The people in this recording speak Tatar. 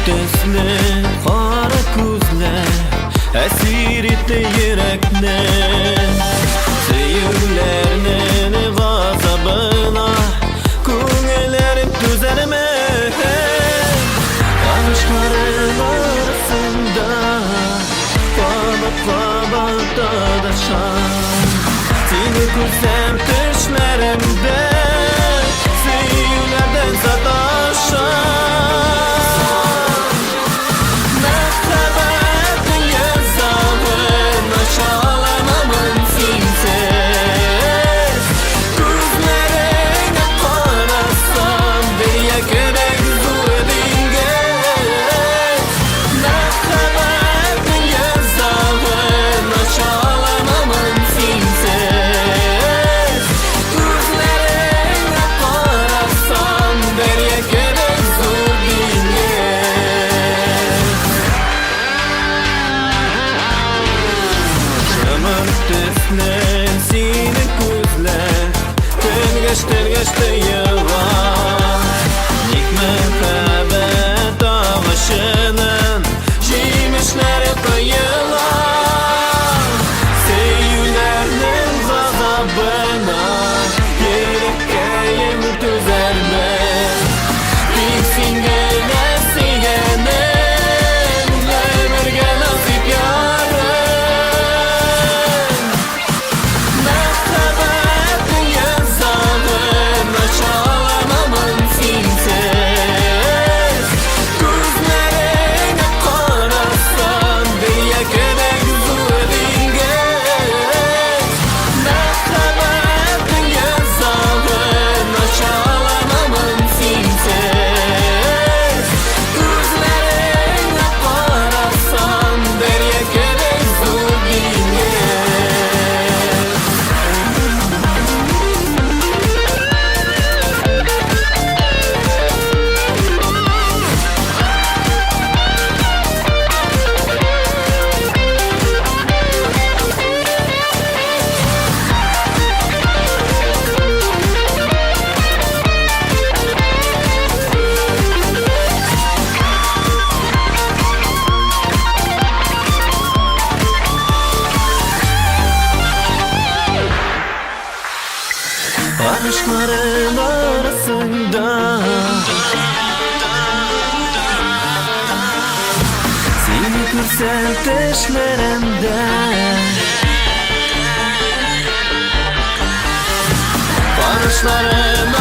Төсле кара күзләр әсир итте йөрәкне. Сөюләрнең газабына күңелләрем түзәрме? Карышларым арасында кабат-кабат адашам. Сине күрсәм төшләремдә, сөюләрдән саташам. Мәхәббәтнең йозагын ача аламын синсез. Күзләреңә карасам, дәрья кебек зур диңгез. Мәхәббәтнең йозагын ача аламын синсез. Күзләреңә карасам, дәрья кебек зур диңгез. Шымыр төсле синең күзләр төнгәч-төнгәч тоела. Ник мәхәббәт агачының җимешләре коела? Сөюләрнең газабына йөрәккәем түзәрме? Тик син генә сөйгәнем, гомергә насыйп ярым. Мәхәббәтнең йозагын ача аламын синсез. Күзләреңә карасам, дәрья кебек зур диңгез. Мәхәббәтнең йозагын ача аламын синсез. Күзләреңә карасам, дәрья кебек зур диңгез. Карышларым арасында сине күрсәм төшләремдә. Карышларым